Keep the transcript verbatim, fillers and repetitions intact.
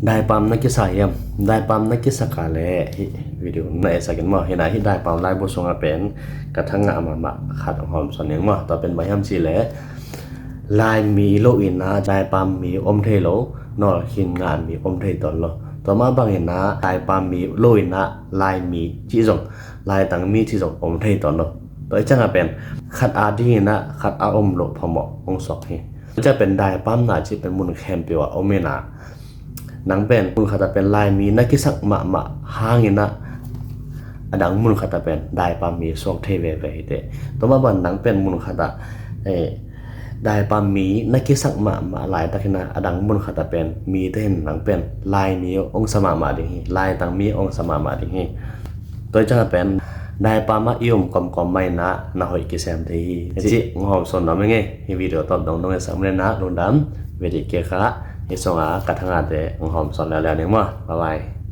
Daipam na kisa hiam? Daipam na kisaka le hih video na etsakin maw, hina hih daipam laibu sunga pen ka thangah mahmah khat hong hawmsawn ning maw. Tua pen bang hiam cile, Laimi lo ina daipam mi om thei lo, nawlkhin ngah mi om thei tawn lo. Tua mah bangina daipam mi lo ina Laimi cih zong laitang mi cih zong om thei tawn lo. Tua i canga pen khat a dingina khat a om loh phamawh hong suak hi. Tua cia pen daipamna cih pen mun khempeuh a om ina, nang pen mun khata pen Laimi na kisak mahmah hangina a dang mun khata pen daipam mi suak thei veve hite. Tua mah bang nang pen mun khata eh, daipam mi na kisak mahmah laitakina a dang mun khata pen mite hin nang pen Laimi ong sa mahmah ding hi, laitang mi ong sa mahmah ding hi. Tua i canga pen daipam ah i om kawmkawm maina na hoih kisem thei hi. Cih hong hawmsawn nuam ing ei. Hih video tawp dongdong i sak menena lungdam. Video kikha hih sunga ka thangate hong hawmsawn leuleu ning maw. Bye bye.